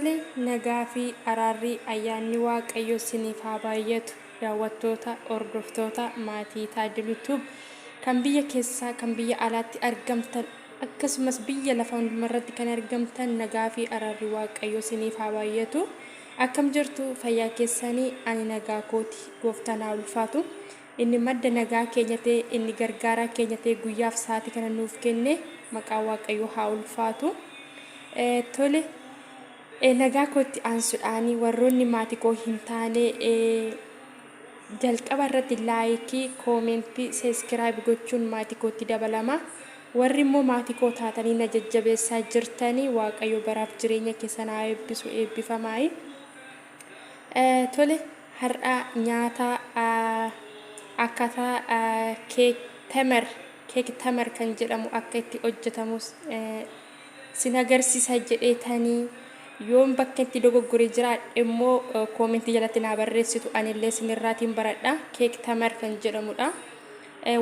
Tole nagaa fi araarri ayyaanni waaqayyo siniif haa baay'atu daawwattoota hordoftoota maatii Taaddalu Tube kan biyya keessaa kan biyya alaatti argamtan akkasumas biyya lafa hundumarratti kan argamtan nagaa fi araarri waaqayyo siniif haa baay'atu akkam jirtu fayyaa keessanii ani nagaa kooti gooftaan haa ulfaatu inni madda nagaa keenya ta'e inni gargaaraa keenya ta'e guyyaaf sa'aatii kana nuuf kenne maqaa waaqayyoo haa ulfaatu. Tole nagaa kootti aansuudhaan warroonni maatii koo hin taane jalqaba irratti laayikii, koomentii, seeskiraayib gochuun maatii kootti dabalama. Warri immoo maatii koo taatanii na jajjabeessaa jirtanii waaqayyo baraaf jireenya keessan haa eebbisu eebbifamaayi. Tole har'a nyaata akkaataa keek temer keek temer kan jedhamu akka itti hojjetamus sin agarsiisa jedheetanii yoon bakka itti dogoggore jiraadhe immoo koomentii jalatti naa barreessitu anillee sinirraatiin baradha keek tamer kan jedhamudha.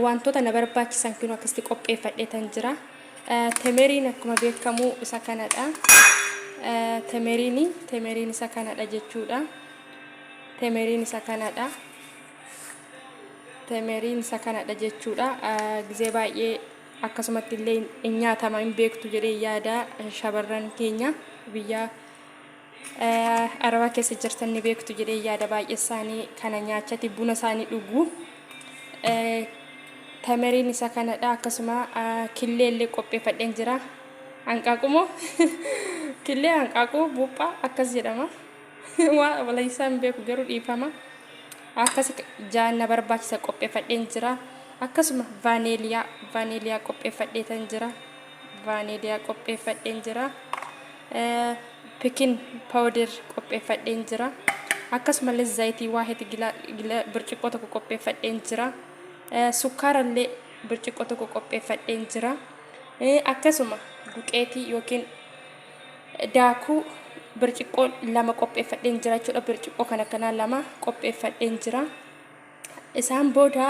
Wantoota na barbaachisan kinu akkasitti qopheeffadheetan jira. Temeriin akkuma beekamu isa kanadha. Temeriin temeriin isa kanadha jechuudha. Temeriin isa kanadha. Temeriin isa kanadha jechuudha. Gizee baay'ee akkasumatti illee hin nyaatama hin beektu jedhee yaada shamarran keenya biyya arabaa keessa jirtan ni beektu jedhee yaada baay'ee isaanii kana nyaachati buna isaanii dhugu. Tameriin isa kanadha akkasuma killee illee qopheeffadheen jira. Hanqaaquu moo killee hanqaaquu buuphaa akkas jedhama. Waa walayisaa hin beeku garuu dhiifama. Akkas jaan na barbaachisa qopheeffadheen jira. Akkasuma vaaneeliyaa vaaneeliyaa qopheeffadheetan jira. Vaaneeliyaa qopheeffadheen jira. Pikin paawuder qopheeffadheen jira. Akkasumallee zayitii waahiti gila birciqqoo tokko qopheeffadheen jira. Sukkaarallee birciqqoo tokko qopheeffadheen jira. Akkasuma duqeetii yookiin daakuu birciqqoo lama qopheeffadheen jira jechuudha. Birciqqoo kan akkanaa lama qopheeffadheen jira. Isaan booda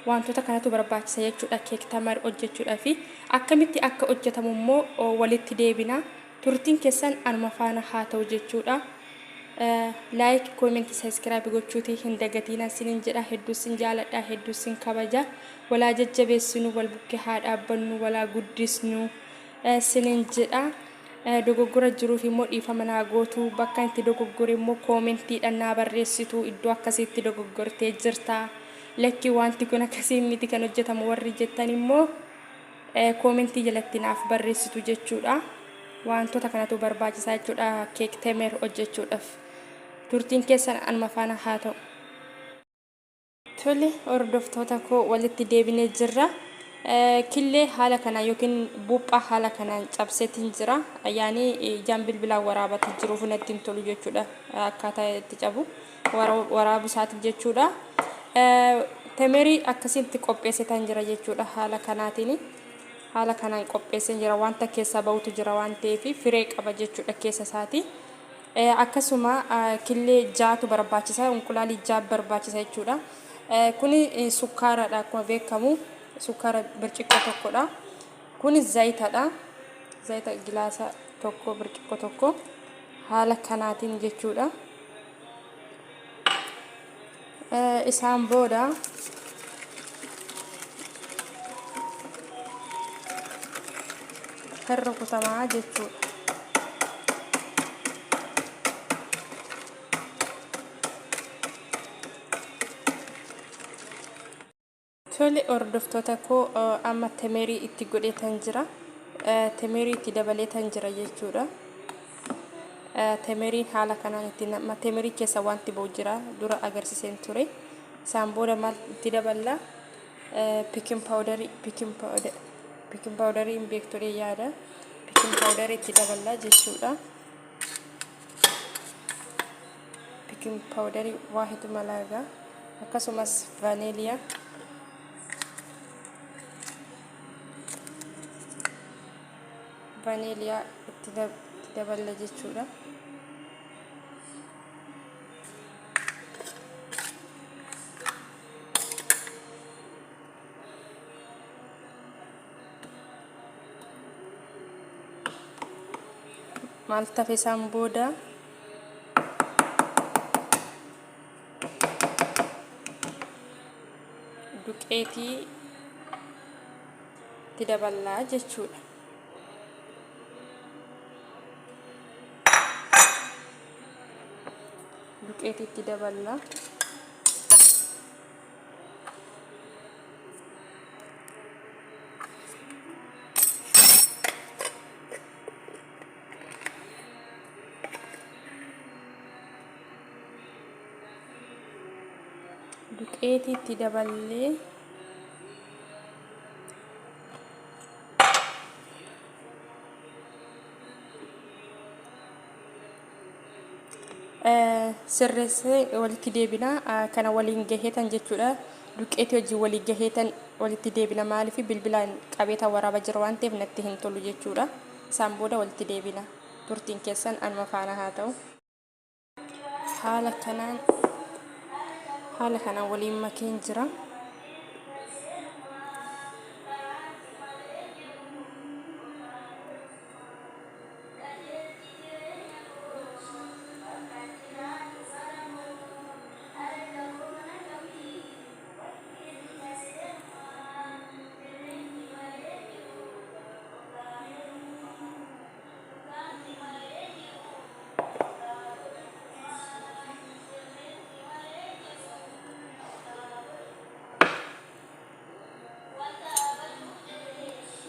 wantoota kanatu barbaachisa jechuudha keek tamar hojjechuudhaaf. Akkamitti akka hojjetamu immoo walitti deebina. Turtiin keessan anuma faana haa ta'u jechuudha. Laayik, koomentii, sabiskiraabii gochuutii hin dagatiina sinin jedha. Hedduu sin jaaladha, hedduu sin kabaja. Walaa jajjabeessinu, wal bukkee haa dhaabbannu, walaa guddisnu. Sinin jedha. Dogoggora jiruuf immoo dhiifama naa gootu. Bakka itti dogoggore immoo koomentiidhaan naa barreessitu. Iddoo akkasiitti dogoggortee jirta. Lakki wanti kun akkasii miti kan hojjetamu warri jettan immoo koomentii jalatti naaf barreessitu jechuudha. Wantoota kanatu barbaachisaa jechuudha keek temer hojjechuudhaaf. Turtiin keessan anuma faana haa ta'u. Tole hordoftoota koo walitti deebinee jirra. Killee haala kanaan yookiin buuphaa haala kanaan cabseetiin jira. Yaani ijaan bilbilaan waraabatti jiruuf natti hin tolu jechuudha. Akkaataa itti cabu waraabu isaatiif jechuudha. Temerii akkasitti qopheessetan jira jechuudha haala kanaatiin. Haala kanaan qopheesseen jira wanta keessaa bahutu jira waan ta'eef firee qaba jechuudha keessa isaati. Akkasuma killee jaatu barbaachisa, unqulaalii jaa barbaachisa jechuudha. Kuni sukkaaradha akkuma beekamu sukkaara birciqqoo tokkodha. Kuni zayitadha. Zayita gilaasa tokko birciqqoo tokko haala kanaatiin jechuudha. Isaan booda hin rukutamaa jechuudha. Tole hordoftoota koo amma temerii itti godheetan jira. Temerii itti dabaleetan jira jechuudha. Temeriin haala kanaan itti nama temerii keessa wanti ba'u jira dura agarsiiseen ture. Isaan booda maal itti daballa? Pikin paawudarii pikin paawudarii pikin paawudarii hin beektu yaada. Pikin paawudarii itti daballa jechuudha. Pikin paawudarii waahitu malaagaa akkasumas vaneeliyaa vaneeliyaa itti daballa jechuudha. Maal tafe isaan booda duqeetii itti daballaa jechuudha. Duqeetii itti daballaa. Duqeetii itti daballee sirreessee walitti deebina. Kana waliin gaheetan jechuudha. Duqeetii wajjin walii gaheetan walitti deebina. Maaliif bilbilaan qabeetan waraaba jira waan ta'eef natti hin tolu jechuudha. Isaan booda walitti deebina. Turtiin keessan anuma faana haa ta'u. Haala kanaan haala kanaan waliin makeen jira.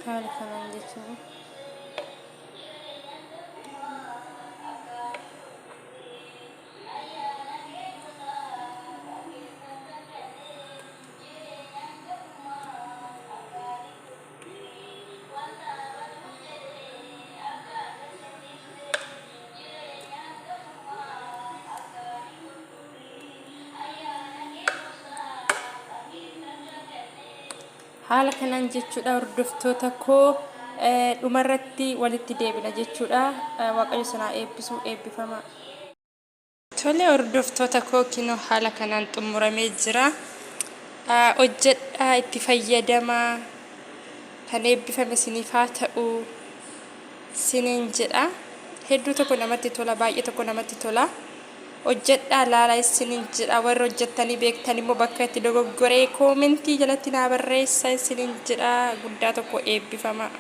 Haala kanaan jechuudha. Haala kanaan jechuudha hordoftoota koo dhumarratti walitti deebina jechuudha. Waaqayyo sanaa eebbisu eebbifama. Tole hordoftoota koo kinoo haala kanaan xumuramee jira. Hojjedhaa itti fayyadamaa kan eebbifame isiniif haa ta'u siniin jedha. Hedduu tokko namatti tola baay'ee tokko namatti tola. Hojjedhaa laala isiniin jedha warri hojjettanii beektan immoo bakka itti dogoggoree koomentii jalatti naa barreessa isiniin jedha guddaa tokko eebbifamaa.